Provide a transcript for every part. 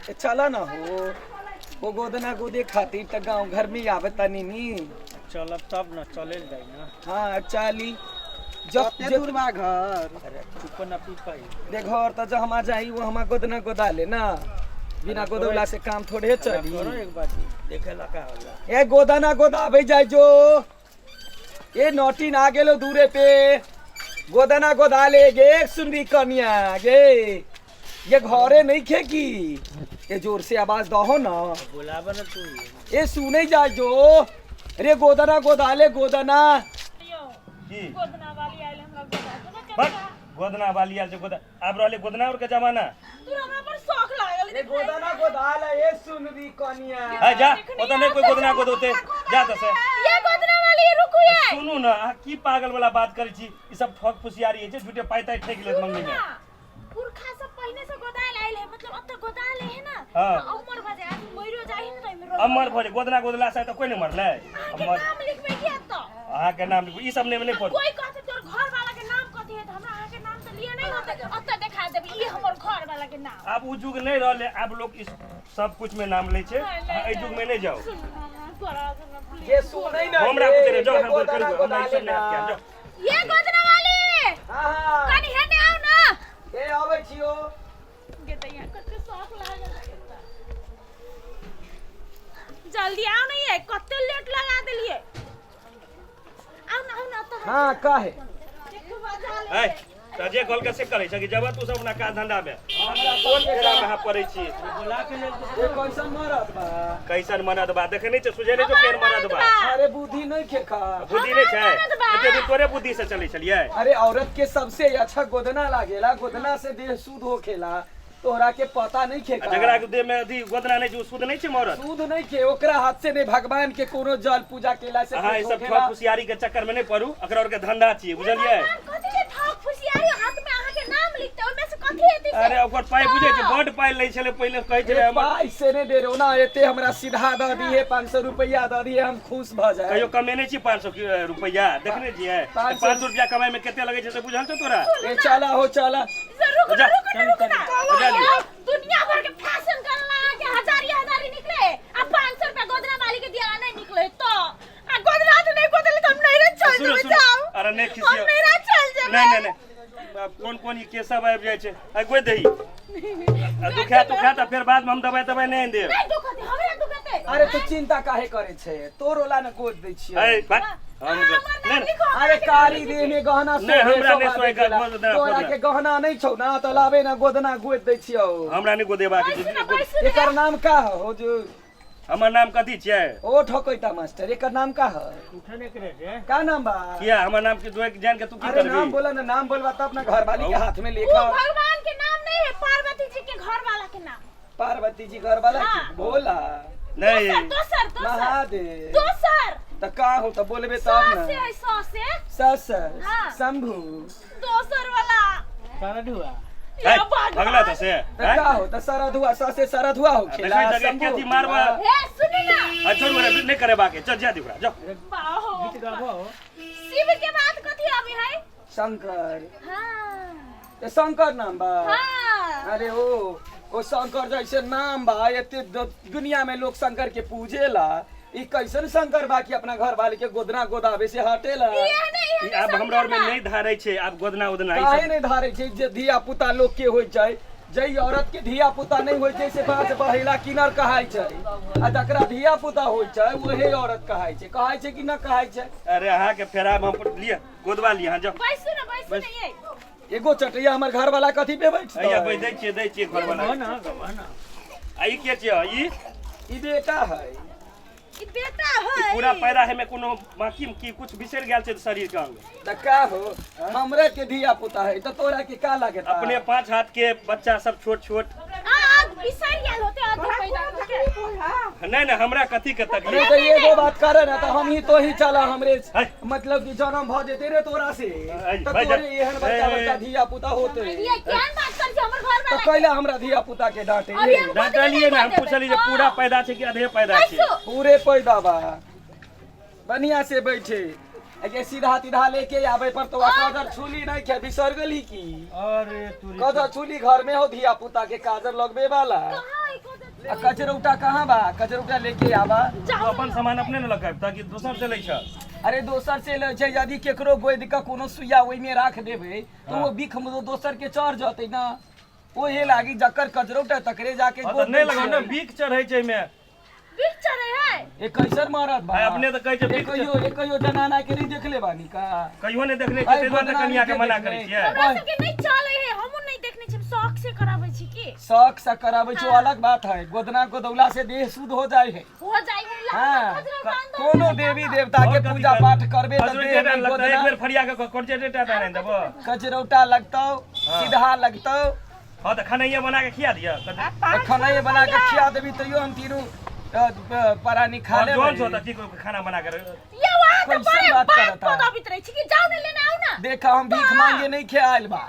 ए, चला ना हो वो गोदना गोदे खातिर त गांव घर में आवे तनी नी। चलब तब न, चले जाई ना। हाँ चली जब कते दूर बा घर? अरे चुप न पी पाई। दे घर त जब हमा जाई वो हमा गोदना गोदा ले ना, बिना गोदौला से काम थोड़े चली। करो एक बार देखे ला का होला। ए गोदना गोदाबे जाई जो, ए नोटिन आ गेलो दूरे पे, गोदना गोदा ले गे सुनरी कनिया गे, ये घरे नहीं खे की? ए जोर से आवाज दहो ना। बुलाबा ना तू। ए सुने जा जो रे, गोदना गोदा ले गोदना। की? गोदना वाली आयल हमरा गोदा तो ना। बस गोदना वाली आयल छै गोदा, आब रहलै गोदना और के जमाना। तू हमरा पर शौक लागल। ए गोदना गोदा ले ए सुनरी कनिया। है जा, ओतऽ नहि कोइ गोदना गोदौते, जा तऽ से। ये गोदना वाली रुकू ये। सुनू ने, अहाँ की पागल वाला बात करै छी? ई सब ठग फुसियारी होइ छै, झूठे पाइ ताइ ठकि लेत मंगनी में। पुरखा सब पहिने से गोदायल आयल है, मतलब अब तो गोदायल है ना। हाँ। तो अमर भऽ जाए, आदमी मरियो जाए है ना तो एहिमे रह। अमर भऽ जाय गोदना गोदला से तऽ कोइ नहि मरलै। अहाँके अमर नाम लिखबै की एतऽ? अहाँके नाम लिखू, ई सब नहि नहि पढ़ू। कोई कहते तोर घर वाला के नाम कथी है, तऽ हमरा अहाँके नाम तऽ लिए नहीं होते, ओतऽ देखा देब ई हमर घर वाला के नाम। आब ओ युग नहि रहलै, आब लोक इस सब कुछ में नाम लै छै। नहीं, अहाँ एहि युग में नहि जाउ। सुन ना, तोरा सुन प्लीज। ये सुनै ना। हमरा गे, बुझे नहि, जाउ ये हम बोल गोदना करू, हमरा गोदा ई ले सब नहि ना। आबि जाउ। ये गोदना वाली। हाँ हाँ। कनी हेने आउ ना। ए आबै छियो। गे तैया कते शौक लागल है। जल्दी आओ ना, ये कते लेट लगा देलिए। आओ ना, आओ ना तो। हाँ काहे? देखो बजा ले। है तऽ जे कहलकै से करै छै कि जब तू सब अपना काज धंधा में कोन फेरा में अहाँ पड़ै छी? बोला के लेल। ए कैसन मरद बा? कैसन मरद बा देखै नहि छै, सुझै नहि छौ केहन मरद बा? अरे बुद्धि नहीं खेखा। बुद्धि नहि छै? मरद बा। एते दिन तोरे बुद्धि से चलै छलियै। अरे औरत के सबसे अच्छा गोदना लागेला, गोदना से देह शुद्ध होखेला, तोहरा के पता नहीं आ खेखा। जकरा के देह में अथी गोदना नहि छै, ओ शुद्ध नहि छै मरद? शुद्ध नहीं खे, ओकरा हाथ से नहीं भगवान के कोनो जल पूजा केला से अहाँ ई कुछ सब होखेला। ठग फुसियारी के चक्कर में नहि पड़ू, एकरा और के धंधा छियै, बुझलियै? भगवान कथी के ठग फुसियारी? हाथ में अहाँ के नाम लिखते ओहिमे से कथी हेतै से? अरे ओकर पाइ बुझै छै, बड पाइ लै छलै पहिले, कहै छलै ए, हमर पाइ से नहीं दे रहो ना, एते हमरा सीधा दऽ दिहे, 500 रुपया दऽ दिहे, हम खुश भऽ जाए। कहियो कमेने छी 500 रुपैआ? देखने छियै? 500 500 रुपैआ कमाइ में कते लगै छै से बुझल छौ तोरा? ए चला हो चला। से रुक जा, रुक ना, रुक ना। जा, जा। ये दुनिया भर के फैशन करला के हजारी हजारी निकले आ 500 रुपया गोदना वाली के दिया नहीं निकले तो आ गोदना तो नहीं गोदले तो हम नहीं रे चल सुनो, जेबै। सुनो। जाओ। अरे नहि हम खिसियौ। नहीं रे चल जेबै। नहीं नहीं नहीं, आब कोन कोन ई केस सब आबि जाइ छै, आ गोइ दही आ दुखा तुखा तऽ फेर बाद में हम दवाई तवाई नहि आनि देब। नहीं दुखते, हमरा दुखते। अरे तू चिंता काहे करे छै, तोर ओला ने गोद दै छियै। है भाई, हम हमर नहि नाम लिखो। अरे कारी देह में गहना नहि, शोभे, हमरा नहि शोभा सोहे देखेला। गोदना, तोरा गोदना। के गहना नहीं छौ ना तऽ लाबे ना गोदना गोद दै छियौ। हमरा नहि गोदेबाक बैसू ना, छै। बैसू ना। एकर नाम का हो जो? हमर नाम कथी छियै? ओ ठकैता मास्टर, एकर नाम का है? उठे नहीं करे रे। का नाम बा? किया, हमर नाम के जोइ जान के तू की अरे नाम करबी? बोला ना, नाम बोलबा तब ना घर वाली के हाथ में वो लेखा। भगवान के नाम नहीं है, पार्वती जी के घर वाला के नाम। पार्वती जी घर वाला हाँ। के भोला? नहीं। दोसर, दोसर, दोसर। महादेव? दोसर। त का हो त बोलबे सौ तब से ना। है, सौ से। सस? हाँ। शंभू? दोसर वाला। सारा ढुआ। है, ये भगवान। भगला तऽ से त हैं? का हो त सरधुआ, ससे सरधुआ हो खेला। देखै जगह शंभू के अथी हो मारबा। खेला। हे सुनी ना। आ छोड़ू रे, नहि करेबाक है, चल जा दी ओकरा, जाओ। बाहो। गीत गाबो। शिव के बाद कथी अभी है? शंकर। हाँ। त शंकर नाम बा? हाँ। अरे ओ शंकर जैसे नाम बा, एते दुनिया में लोग शंकर के पूजेला, ई कैसन शंकर बा कि अपना घर वाले के गोदना गोदावे से हटेला? ये नहीं, ये ई आब हमरा और में नहीं धारै छै आब गोदना उदना ई काहे सब। नहीं धारे छै? जे धिया पुता लोग के होइ छै, जै औरत के धिया पुता नहीं होइ छै से बाँस बहेला किनर कहाइ छै, आ जकरा धिया पुता होइ छै वहे औरत कहाइ छै। कहाइ छै कि न कहाइ छै? अरे अहाँ के फेरा में हम लिअ, गोदवा लिअ, अहाँ जाओ। बैसू ना, बैसू ना ये। एगो चटैया हमर घर वाला कथी पे बैठतै? हैया बै दै छियै, दै छियै घर वाला। गबा ना, गबा ना। आ ई के छियै ई? ई बेटा है। ई बेटा ई है। पूरा पैदा है में कोनो बाकी में की कुछ बिसरि गेल छै शरीर के अंग? त का हो, हमरे के धिया पुता है त तोरा के का लागेता? अपने 5 हाथ के बच्चा सब छोट छोट। आ आ बिसरि गेल होते आधी पैदा करके। नहीं नहीं, हमरा कथी के अरे तकलीफ? तो एगो बात करे ना त हम ही तो ही चला हमरे है। मतलब कि जन्म भ जेते रे तोरा से है, त भाई जा। तोरे एहन बच्चा ए, बच्चा धिया पुता होते। ये केहन बात कर छै हमर घर त वाला? कैला हमरा धिया पुता के डांटे? अभी हम डांटलिए ना, हम पूछलिए जे पूरा पैदा छै कि आधे पैदा छै। बैसू। पूरे पैदा बा, बढ़िया से बैठे ये सीधा तीधा लेके आवे पर तो काजर छुली नहीं खे, बिसर गेली की? अरे तुरी। काजर छुली घर में हो धिया पुता के काजर लगबे वाला। कहाँ है? आ कचरौटा कहाँ बा? कचरौटा लेके आबा। तू अपन सामान अपने ने लऽ ताकि दोसर से लै छ। अरे दोसर से लै छै, यदि केकरो गोदि के कोनो सुइया ओहिमे राख देबै तऽ ओ बिख मे दोसर के चढ़ जतै ना। ओहे लागी जकर कचरौटा तकरे जाके हाँ, गोद तऽ नहि दै लगाउ ने, छियै। बिख चढ़ै छै एहिमे। बिख चढ़ै है। ए कैसन मरद बा? आइ अपने तऽ कहै छै बिख। कहियो ए कहियो जनाना के नहीं देखले बानी का? कहियो नहि देखने आइ छियै, ताहि दुआरे गोदना तऽ कनिया के नहि मना देखने। करै छियै। हमरा सबके नहीं चले है, हमहूँ नहीं देखने छी, शौक से कराबै छी की। शौक से कराबै छो अलग बात है, गोदना गोदौला से देह शुद्ध हो जाय है। हो जाए है। हाँ, कजरा बांध कोनो देवी देवता के और कथी पूजा कर- पाठ करबे तऽ कचरौटे देह टा में लगतौ, एक गोदना बेर फरिया के कचरौटे टा आनि देबो। कचरौटा लगतौ, सीधा लगतौ। हाँ तऽ खानैया बना के खिया दिअ। तऽ खानाये बना के खिया देबी तैयो हम तीनू परानी खा और जोन छौ लेबै। तऽ की कहू, खाना बना के ये वहाँ तो कैसन बड़े बात बात करता है? पदाबित रहे छी कि जाओ ने लेने आओ ना। देखा, हम भीख मांगे नहीं खे आयल बा,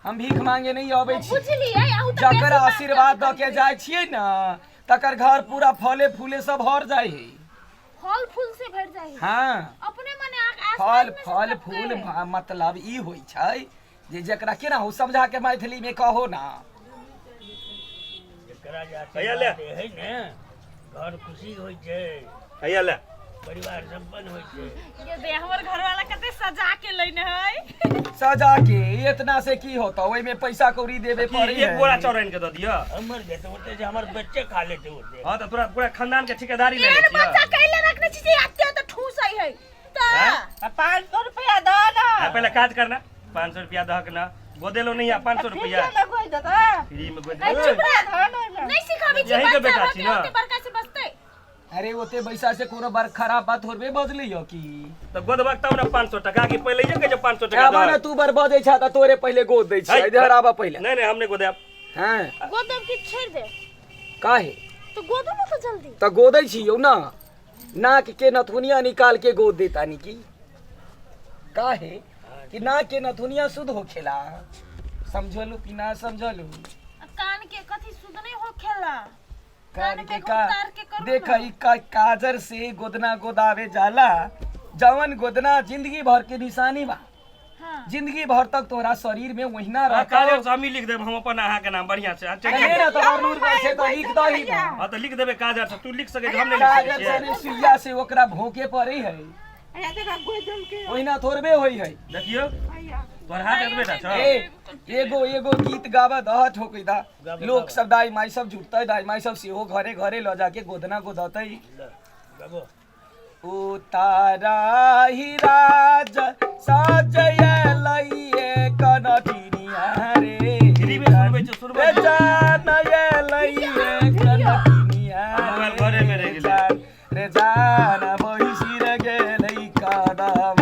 हम भीख मांगे नहीं अबै छी। बुझलियै, अहूँ तऽ जकर बेसी बात आशीर्वाद दऽ करैत के रहे। जाइ छियै ने तकर घर पूरा फले फूले सब हर जाइ है। फल फूल से भर जाइ है। हाँ। अपने मने आसमान फल में से फल टपकै फूल है। मतलब ई होइ छै जे जकरा केना हो समझा के मैथिली में कहो ना। जकरा जे हैया ले। आशीर्वाद है ने, घर खुशी होइ छै, हैया ले। परिवार संपन्न होइ छै। ये दे हमर घरवाला कते सजा के लेने है। सजा के इतना से की होता, ओहि में पैसा कौड़ी देबे की पड़ी एक है। बोरा चाउर आनि के दऽ दिअ। हमर घर तऽ ओते छै, हमर बच्चे खा लेते ओते। हाँ तऽ तोरा पूरा खानदान के ठेकेदारी लेने एहन छियै। बच्चा कैले रखने छी जे एते तऽ ठूसै है तऽ। हैं? आ 500 रुपया दऽ ना। आ, पहिले काज करना, 500 रुपया दहक ना, गोदेलो नहीं आ 500 रुपया फ्रीमे गोइ देतै। फ्री में गोद ए, चुप रह। धन ओहिमे। नहीं सिखाबै छी यही के बच्चा बेटा भऽ छी के ना। ओते बड़का से बचतै। अरे ओते पैसा से कोनो बार खराब बात होबे बजली हो की? तऽ गोदबक तब ने 500 टका कि पहिले ये कहै छै 500 टका आबा दहक। ने, तू बर बजै छ तऽ तोरे पहिले गोद दै छियै, है, इधर आबा पहिले। नहीं नहीं, हम नहीं गोदायब। हैं? गोदब की छोड़ि दे। काहे? तो गोदो ना तो जल्दी। तऽ गोदै छियौ ना, नाक के नथुनिया निकाल के गोद देता नी की? काहे कि नाक के नथुनिया शुद्ध होखेला, समझलू कि ना समझलू? आ कान के कथी शुद्ध नहीं हो खेला? कान कान के के का उतार के करू देख ना। ई का, काजर से गोदना गोदावे जाला, जवन गोदना जिंदगी भर के निशानी बा। हाँ। जिंदगी भर तक तोरा शरीर में वहिना हाँ, रहतौ। काजर से हमही लिख देब, हम अपन अहाँ के नाम बढ़िया से। हाँ, चल। अरे ना तो नूर कर छै तऽ लिख दही ना। हाँ तऽ लिख देबै काजर से, तू लिख सकै छी, हम नहि लिख सकै काजर से छियै। ने सुइया से ओकरा भोंके पड़े है, हैया देखा गोइ देलकै। ओहिना थोड़बे होई है। देखियौ हैया। तोहर हाथ एतबे टा छौ। ए एगो एगो गीत गाबा दह ठोकै दा, गाबा, लोक गाबा। सब दाई माई सब जुटतै, दाई माई सब सेहो घरे घरे लऽ जाके गोदना गोदतै। ल, गाबो। उतारा ही राज साजय लइए कनटिनिया रे। फ्री में सुनबै छै, सुनबै रे छै। जानय लइए कनटिनिया मोबाइल घरे में रहि गेलै। जान रे जान बैसिर गेलै कदम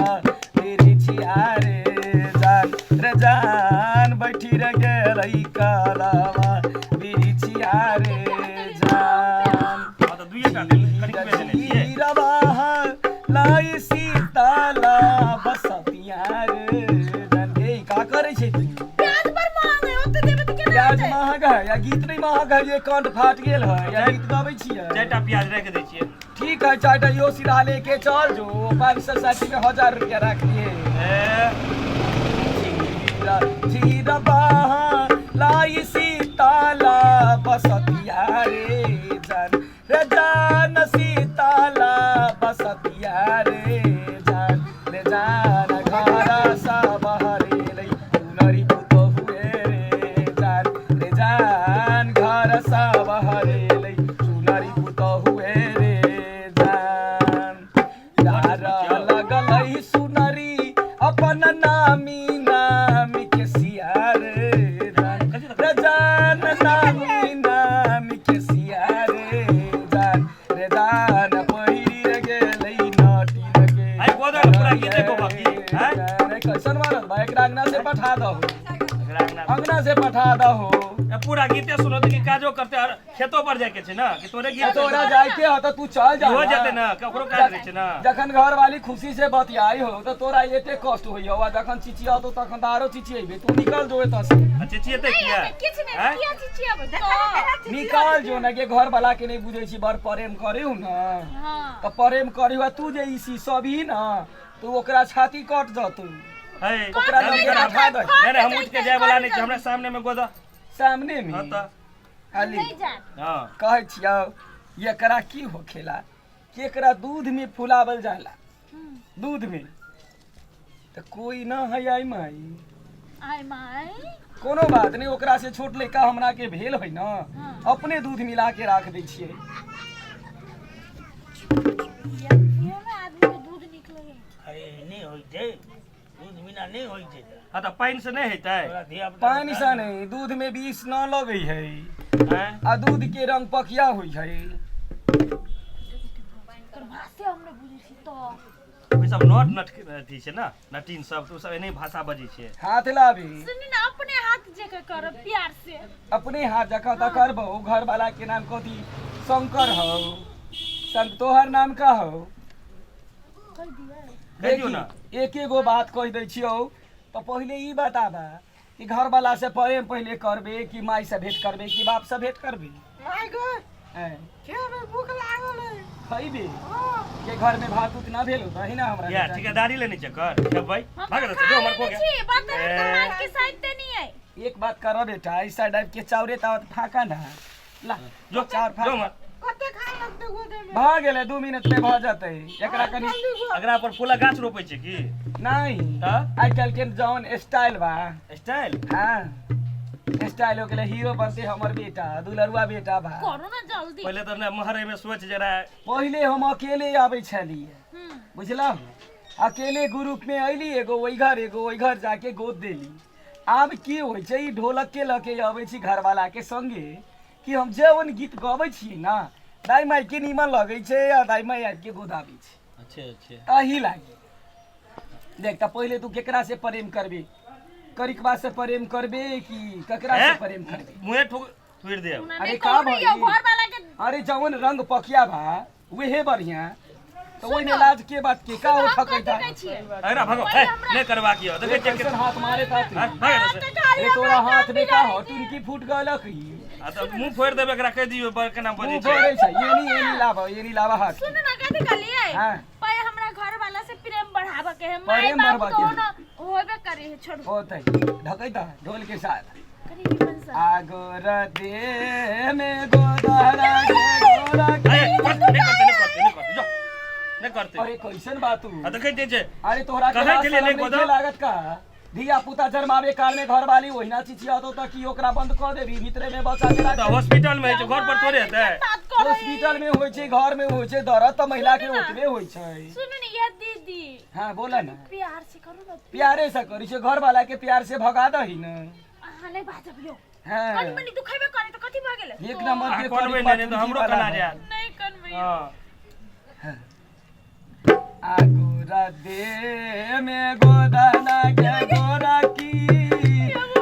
बिरिछिया रे जान रे जान बैठिर गेलै कदम बिरिछिया रे जान। हाँ तऽ दुइये टा देबै, कनिकबे देने छियै। जीरवा लाई सीताला बसतिया रे जान। ए का करै छै तू? प्याज पर महंग है, ओते देबै तऽ केना प्याज हेतै? महग है या गीत नहीं महग है? ये कंठ फाट गेल है या गीत गाबै छियै? चारिटा प्याज राखि दै छियै। ठीक है, चारिटा यो सीधा लेके चल जो, 560 में 1000 रुपया रख लिए। ए, जीरा जीरा बहा लाई सीताला बसतिया रे जान रे जान सीताला बसतिया रे जान रे जान घर सब हरेलै उनरी पुतोहु रे जान रे जान घर सब हरेलै सुनरी पुतोहु रे जान। डार लगलै सुनरी अपन नामी नामी के सिया रे जान रे जान नामी नामी के सिया रे जान रे जान पहिर गेलै नटी लगे। आइ गोदर पूरा गीते गोबा की, आँय? अरे कैसन मारल बा, एकरा अंगना से पठा दहो। एकरा अंगना। अंगना से पठा दहो। ए, पूरा गीते सुनत कि काजो करते और खेतो पर जाय के छै ना कि तोरे गीत? तोरा जाइके हो तऽ तू चल जा। हो जेतै ना, ककरो काज रहै छै ना। जखन घर वाली खुशी से बतियाई हो तऽ तोरा एते कष्ट होइ हो, आ जखन चिचियातो तखन तऽ आरो चिचियेबे। तू निकल जो एतऽ से। आ चिचियेतै नहीं किया? हेतै, किछु नहि। आँय? किया चिचियाबै तऽ? निकल जो ना के घर वाला के नहीं बुझै छी, बड़ प्रेम करे हो ना। हाँ। तऽ प्रेम करे हो तू जे ई सी सब ही ना तू ओकरा छाती कट जतू। है, ओकरा जल्दी लगे कर। पठा दही। नहीं नहीं, हम उठ के जाय वाला नहीं छी, हमरा सामने में गोदा। सामने में? हाँ तऽ। खाली। नहीं जाए। हाँ। कहै छियौ एकरा की होखेला कि एकरा दूध में फुलावल जाला, दूध में तो कोई न है। आई माई, आय माई, कोनो बात नहीं, ओकरा से छोट लड़का हमरा के भेल है ना, हाँ। अपने दूध मिला के राख दै छियै। ये में आदमी के दूध निकले है। अरे नहि होइ छै, दूध बिना नहि होइ छै। हाँ, तऽ पानि से नहि हेतै? तोरा धिया-पुता पानि से नहीं, दूध में विष न लगै है। आँय? आ दूध के रंग पकिया होइ है। एकर भाषे हम नहि बुझै छी तऽ। ओहि सब नट नट के अथी छै ने, नटीन सब तऽ ओ सब एनाही भाषा बजै छै। हाथ लाबी। सुनी ना, अपने हाथ जकाँ करब प्यार से। अपने हाथ जकाँ तऽ करबौ। घर वाला के नाम कथी? शंकर हौ। शंक तोहर नाम का हौ? कहि दियै। कहि दियौ ने। एक एगो बात कहि दै छियौ, तऽ पहिले ई बताबा कि घर वाला से प्रेम पहिले करबे कि माय से भेंट करबे कि बाप से भेंट करबे? My गो। ऐं, खेबै, भूख लागल है। खइबे के घर में भात उत ना भेल होतै ना हमरा? या बेटा। ठेकेदारी लेने छै कर खेबै। हम भाग तऽ रहल छै, खा जो हमर खो लेने गया। छी, बर्तन ए। उर्तन माँज के साइते नहीं है। एक बात कर बेटा, इस साइड आबि के चाउरे तावत फाका ना ला। जो चाउर जो फाका। हमर। कते खाय लगतै गोदे में? भऽ गेलै, 2 मिनट में भऽ जेतै। एकरा कनि जल्दी गो। अगरा पर फूलक गाछ रोपै छै की? नहीं। तऽ आइ काल्हि के जौन स्टाइल बा। स्टाइल? हाँ, स्टाइल हो गेलै। हीरो बनते हमर बेटा, दुलरुआ बेटा बा। करू ना जल्दी। पहिले तऽ ने महरे में सोच जरा। पहिले हम अकेले आबै छलियै। बुझलहुँ, अकेले ग्रुप में अयली, एगो ओहि घर, एगो ओहि घर जाके गोद देली। आब की होइ छै, ई ढोलक के लऽ के अबै छी घरवाला के संगे कि हम जौन गीत गबै छी ना, दाइ माई के नीमन लगै छै आ दाइ माई आबि के गोदाबै छै। अच्छे अच्छे। तही लागी देख, तऽ पहिले तू केकरा से प्रेम करबी? करिकबा से प्रेम करबे कि ककरा से प्रेम करबे? मुँहे ठोक थोड़ि देब। अरे अरे का का भई? घर वाला के। अरे जवन रंग पकिया बा उहे बढ़िया, तऽ ओहिमे लाज के बात के का हो? हम ठकैता। कथी कहै छियै? अगरा भगो पहिले ए, हमरा- नहि करबाक यऽ, देखै छियै। कैसन हाथ मारे ता तू? हाँ, भाग एतऽ से। तऽ खाली अरे तोरा हमरा हाथ में का काम हो? बिगाड़ै टुनकी फूट गलक ई। आ तऽ मुँह फोड़ि देब एकरा, कहि दियौ बड़ केना बजै मुंह छै। फोड़ै छै। एनी एनी लाब, एनी लाब हाथ। सुन ना, कथी कहलियै? हाँ। पहिले हमरा घर वाला से प्रेम बढ़ाबे के है, माय प्रेम बाप बढ़ाबे तो के है। ना होबे करे है, छोड़ू। होतै, ढकैता ढोल के साथ। करी निमन से। आगोर दे में गोदरा के गोरा के। ए, कर, नहि करतै, नहि करतै, नहि करतै, जो नहि करतै। अरे कैसन बात तू? आ देखै छियै जे अरे तोहरा के कहै लाज छलियै शरम नहि नइखे गोदो। लागत का? धिया पुता जन्मावे काल में घरवाली ओहिना चिचियातो त कि ओकरा बंद क देबी, भीतरे में बचा के राख तऽ देबी? हॉस्पिटल में होइ छै, घर पर थोड़े हेतै। बात करै। हॉस्पिटल में होइ छै, घर में होइ छै, दर्द तऽ महिला के ओतबे होइ छै। सुनू ने ये दीदी। हाँ, बोला ना। प्यार से करू ना। प्यारे से करी छै, घर वाला के प्यार से भगा दही न। अहाँ नहि बाजब यौ। हाँ। कनि मनि दुखेबे करे तऽ कथी भऽ गेलै? एक नंबर अहाँ के कनबै करी नहि, नहि तऽ हमरो वाला कना है। जायत। नहि कनबै यौ। हँ। आगोरा दे में गोदाना के गोरा की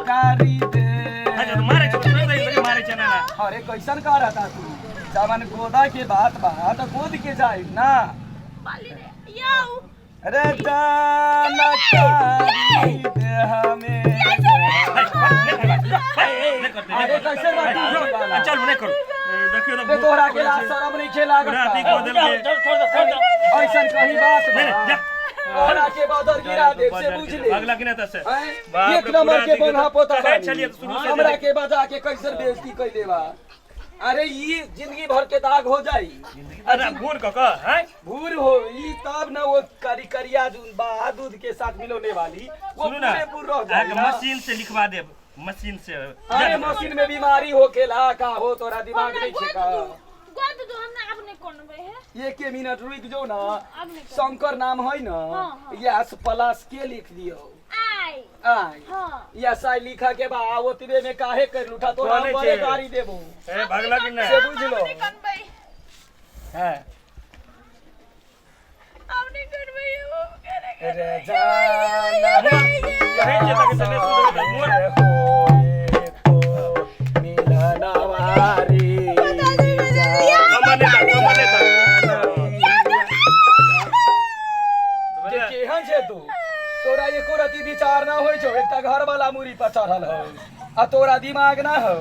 कारी दे। अच्छा, तऽ मारै छै, छोड़ि दही, देखी मारै छै ना ना। अरे कैसन करता तू? जवन गोदा के बात बा तऽ गोद के जाई ना। बाली रे यौ। अरे जाना कारी दे हमें। नहि करतै, नहि करतै। अरे कैसे बात तू? चलू, नहि करू, देखियौ रे तऽ तोहरा के लाज शरम नहीं खे लागत? पूरा अथी कऽ देलकै। छोड़ दो, छोड़ दो। ऐसन कही बात नहि, बा? नहि, जा। तोहरा के बदर गिरा देब से बुझ ले। अगला कि नहि तऽ से हैं? बाप रे, एक नंबर पूरा के अथी बन्हा पोता कहै बानी। छलियै तऽ शुरू से हमरा के बजा के कैसन बेइज्जती कैले बा। अरे ई जिंदगी भर के दाग हो जाई। अरे भूर कऽ कऽ हैं। भूर हो ई तब न, वो करी करिया जून बा दूध के साथ मिलोने वाली वो सुनू ना, पूरे पूर रह जाई अहाँके ना। मशीन से लिखवा देब, मशीन से। अरे मशीन में बीमारी होखेला का हो? तोरा दिमाग हमरा नहीं गोद छे का? दू, गोद दू, हमरा आब नहि कनबै हे। एक मिनट रुक जो ना। आब नहि कनबै। शंकर नाम है ना? हाँ, हाँ। यस प्लस के लिख दियो। आइ। आय। हाँ। यस I लिखा के बा, ओतबे में काहे कर लूठा तोरा? कौने बड़े छै? गाड़ी देबो। ए, भगला कि नहि? से बुझ लो। आब नहि कनबै। हैं। आब नहि कनबै यौ, करे। रे जाना कहै छियै तऽ नहि सुधरबै, मुँह होए तो मिलनवारी। हमर नहि ताक, हमर नहि ताक। के केहन छै तू? तोरा एको रति विचार ना होइ छौ? एकटा घर वाला मुरी पर चढ़ल हौ आ तोरा दिमाग ना हौ?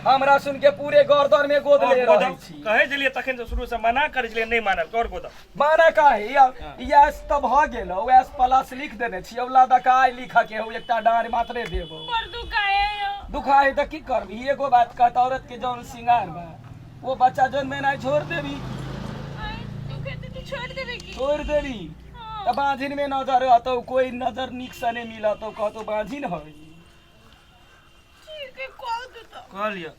हमरा सुन के पूरे गर्दन में गोद ले रहै छी। कहै छलियै तखन से, शुरू से मना करै छलियै, नहि मानल कर गोदम। माना काहे? यस तऽ भऽ गेल हौ, एस प्लस लिख देने छियौ, लदकाय लिखऽ के हौ, एकटा डाँड़ मात्रे देबो। पर दुखाए यौ। दुखाए त की करबी? एगो बात कहत, औरत के जौन सिंगार बा वो बच्चा जौन में नहीं छोड़ देबी। आय, दुखे तो छोड़ देबे की? छोड़ देबी त बाँझिन में नजर अतौ, कोई नजर निक से नहीं मिलतौ, कहतौ बाँझिन है। ठीक है, कह दे तो। कह लिअ।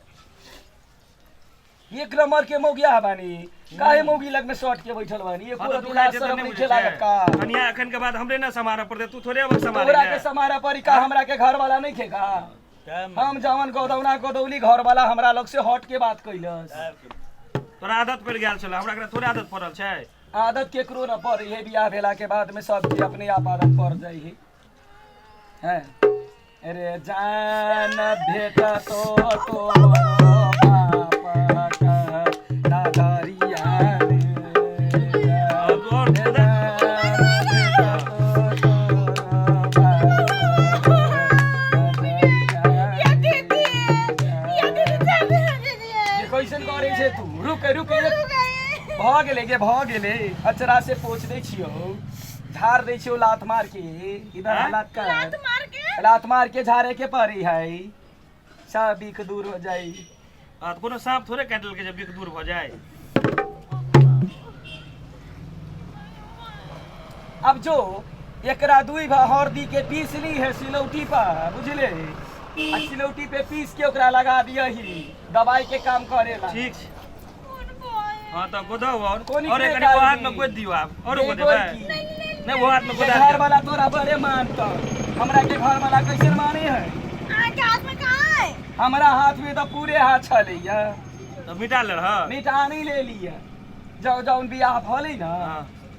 एक नंबर के मौगिया बानी, काहे मौगी लग में सट के बैठल बानी? एको हाँ तऽ रति दुखाइ लाज छै तऽ शरम नहि नहीं बुझै लागत छै? का? कनिया, एखन के बाद हमरे ने सम्हारऽ पड़तै, तू थोड़े अब सम्हारे। तोरा के समारा परी का? हमरा के घर वाला नहीं खेका? हम जवन गोदौना गोदौली, घर वाला हमरा लग से हट के बात कैलस। तोरा आदत पड़ि गेल छलै, हमरा एकरा थोड़े आदत पड़ल छै। आदत केकरो न पड़े है, बियाह भेला के बाद में सबके अपने आप आदत पड़ जाइ है। हैं अरे जान भेट तो बाप का नगरिया रे। अब और जान भेट तो बाप का नगरिया। या दीदी, या दीदी, चल दीदी। ये कैसन करै छै तू? रुक रुक, भऽ गेलै गे, भऽ गेलै। अचरा से पोछ दै छियौ, झाड़ दै छियौ लात मार के इधर। आँय? लात कर। लात मार के? लात मार के झाड़े के पड़ी है, सब बिख दूर हो जाई। आ, तऽ कोनो साँप थोड़े काटि लेलकै जे बिख दूर भऽ जाय। अब जो एकरा दुई भा हरदी के पीस ली है सिलौटी पर, बुझले? आ सिलौटी पे पीस के ओकरा लगा दियही, दवाई के काम करेला। ठीक छै। कोन बॉय? हँ तऽ गोदाउ और कोनी और के कनि वो हाथ डालबी? में गोदि दियौ आब, औरो के गोदेबै? गोदकी? नहि, वो हाथ में के गोदा घर दियौ। वाला तोरा बड़े मानता, हमरा के घर वाला कैसे माने है? अहाँके हाथ में कहाँ है? हमरा हाथ में तो पूरे हाथ छलैया। तऽ मिटा ले रह। मिटा नहीं ले लिया, जब जौन बियाह भले ना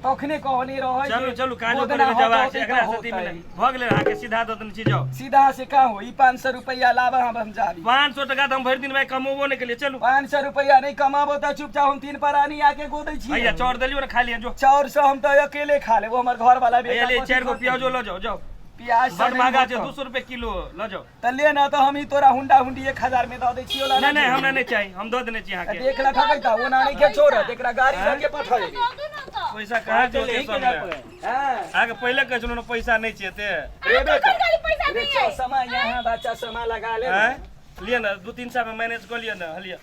तखने कहने रहै चलू जे चलू, काजो गोदना करे जवाब हटौतै छै एकरा तऽ सती में। होतै। भऽ गेलै, अहाँके सीधा दऽ देने छी, जाउ। सीधा से का होई? 500 रुपया लाबा, हम जाबी। 500 टका तऽ हम भरि दिन भाइ कमेबो नहि केलियै, चलू। 500 रुपया नहीं कमाबो तऽ चुपचाप हम तीन प्राणी आके गोदै छी। भैया, चाउर देलियौ ने, खा लिअ, जो। चाउर से हम तऽ अकेले खा लेबो, हमर घर वाला भैया बेटा ले, कथी 4 गो खतै? प्याजो लऽ जाउ, जाउ। प्याज से बड नहीं महगा छै। होतौ। 200 रुपए किलो, लऽ जाउ। तऽ ले ना, तऽ हम ही तोरा हुंडा हुंडी 1000 में दऽ दै छियौ। नहि नहि, हमरा नहि चाही, हम दऽ देने छी अहाँके। देख ला ठकैता, ओना नहीं के छोड़, एकरा गाड़ी लऽ के पठा। दऽ दू ना तऽ। पैसा कहाँ छै ओते सब लए? हां। अहाँके पहिले कहै छलहुँ ने, पैसा नहि छै एते। रे बेटा, खाली पैसा रे नहीं है। चश्मा यहाँ बा, चश्मा लगा ले। आँय, लिअ ने, 2-3 सए मे मैनेज कऽ लिअ ने, हलिअ।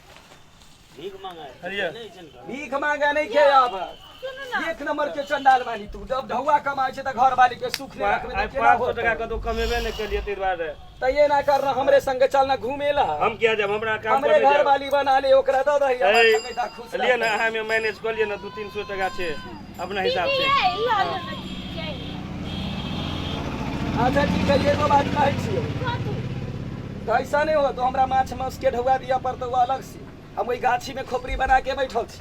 भीख मांगे हरिया। नहीं छै ने। भीख मांगे नहीं के अब। सुनू ना। एक नंबर के चंडाल बानी तू, जब ढौआ कमाई छै तऽ घर वाली के सुख नहीं रखबे आइ तऽ केना 500 होतै? टका कतौ कमेबे नहि केलियै ताहि दुआरे। तऽ ये ना करना, हमरे संगे चलना घूमे ला। हम किया जाब? हमरा काम हमरे पर घर जाब। वाली बना ले, ओकरा दऽ दही, हमर ए, संगे ता खुश लिअ ने। रहतै। अहाँ में मैनेज कऽ लिअ ने, 200-300 टका छै, अपना हिसाब दीदी से। ये लऽ लो ना दीदी, ये। अच्छा ठीक है, एगो बात कहै छियौ। कथी? तऽ ऐसा नहीं हो तो हमरा माछ मांस के ढौआ दिअ पड़तौ अलग से। हम ओहि गाछी में खोपड़ी बना के बैठल छी।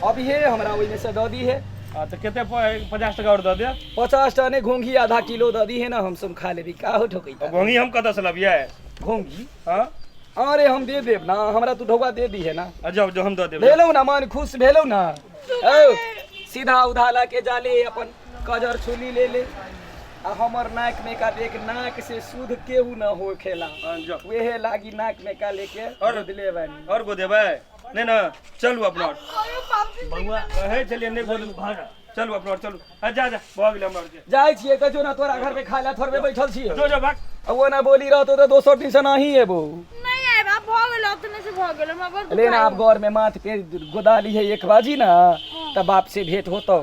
अभी हे हमरा ओहिमे से दऽ दी है। आ, तऽ कते 50 टका आओर दऽ दे। 50 टा ने, घोंघी आधा किलो दऽ दी है ना, हम सब खा लेबी। का हो ठोकै? घोंघी हम कतऽ से लबियै? घोंघी? हँ। अरे हम दे देब ना, हमरा तू ढौआ दे दी है ना। आ जाउ, जो हम दऽ देब। भेलौ ना मन खुश? भेलौ ना? ओ सीधा उधा ला के जाले, अपन कजर छुली ले ले आ हमर नाक में का देख, नाक से शुद्ध केहू न हो खेला। हाँ, जाउ। वेहे लागी नाक में का लेके और- बदले बानी। आओर गोदेबै नहि ने? चलू अपना आओर। अरे बाप रे। बउआ। कहै छलियै नहि गोद। घर। चलू अपना आओर, चलू। आ जा जा, भऽ गेलै हमरा आरके। जाइ छियै तऽ जो ना, तोरा घर में खाय ला थोड़बे बैठल छियै। जो जो, भाग। आ वो ना बोली रहतो तऽ दोसर दिन से नहीं एबो। नहीं आएब, आब भऽ गेल, अपने से भऽ गेल, हमरा बड़ ले ना, दुखाइ। आप घर में माथ पे गोदाली है एक बाजी ना, तब बाप से भेंट होतो।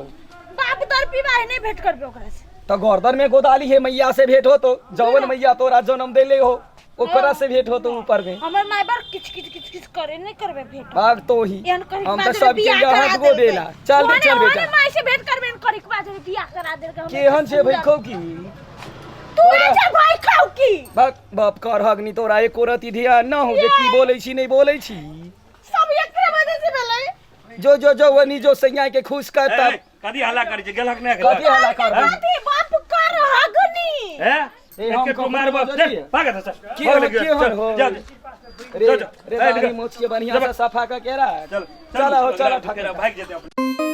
बाप दर पीबा है, नहीं भेंट करबे ओकरा से। तो गर्दन में गोदाली है, मैया से भेंट होतो, जवन मैया तोरा जन्म देले हो, ओकरा से भेंट होतो ऊपर में। हमर माय बड़ किच किच किच किच करे, नहीं करबे भेंट। भाग तो ही। एहन करी हम तो सबके यहाँ गो देला। चल बे, चल बेटा। माय से भेंट करबे करी के बाद बियाह करा देलकै हमरा। केहन छै भाई खौ की? तू ए छै भाई खाउ की? बाप बाप कर हगनी, तोरा एको रति ध्यान न हो जे की बोलै छी, नहीं बोलै छी। सब एकरे वजह से भेलै। जो जो जो, वनी जो सैया के खुश कर ए, तब। कथी हल्ला करै छै? गेलक नहि? कथी हल्ला कर? कथी बाप कर हगनी? हे। ए, हम एके ककरो मारब। बजलियै? भाग एतऽ से। के भऽ हो- गेलै, के चल, हो? जा, रे जा, जा। रे ए, दाढ़ी निकल। मोछ के बढ़िया से सफा कर के राख। चल। चल हो, चल ठक। भागि जेतै अपने।